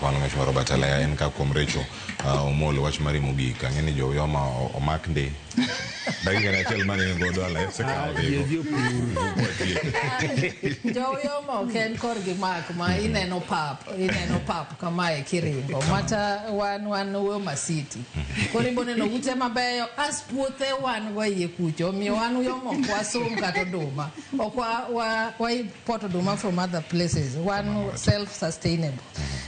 Erokamano Mheshimiwa Robert Alaya. En ka kuom Rachel Omolo wach mari mogik. Ang'e ni jo Uyoma omak ndi. Dakika ni achiel mane in godo Alaya osekawo dhigo. Ji opur. Jo Uyoma ok en korgi mak ma ineno pap, ineno pap kamae kiringo. Mata wan Uyoma City. Koro ibo neno ute mabeyo as puothe wan go iye kucho. Omiyo wan Uyoma ok wasum kata oduma. Ok wa import oduma from other places. Wan self sustainable.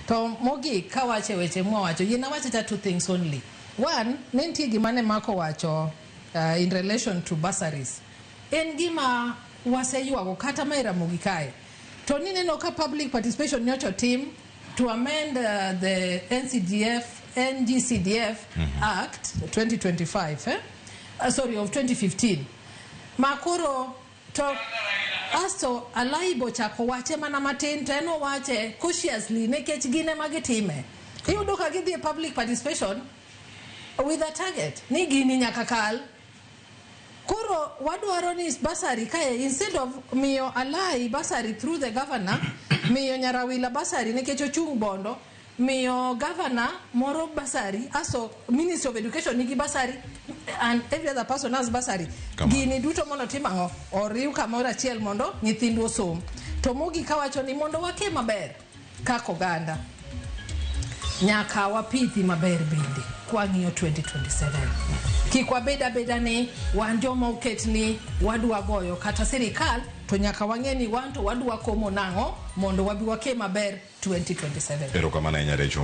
To mogik kawache weche mwawacho, yien awacho cha two things only. One, ne nitie gima ne Mark owacho in relation to bursaries. En gima waseywago kata ma e Ramogi kae. To nineno ka public participation nyocha otim to amend the NCGF, NGCDF Act 2025, eh? Sorry, of 2015. Ma koro to asto Alaibo chako wache mana matin to en owache cautiously nikech gin ema gitime. Iyudo ka gidhi e public participation with a target ni gini nyaka kal. Koro wadwaro ni bursary kae, instead of miyo Alai bursary through the governor, miyo Nyarawila bursary nikech ochung' Bondo, miyo governor moro bursary, aso Ministry of Education nigi bursary and every other person has bursary. Kamano. Gini duto mondo tim ang'o? Oriw kamoro achiel mondo nyithindwa osom. To mogik awacho ni mondo wake maber kaka oganda, nyaka wapithi maber bende kwang'iyo 2027. Kik wabed abeda ni wan joma oket ni wadwa goyo kata sirikal, to nyaka wang'e ni wan to wadwa komo nang'o mondo wabi wake maber 2027. Erokamano ahinya, Rachel.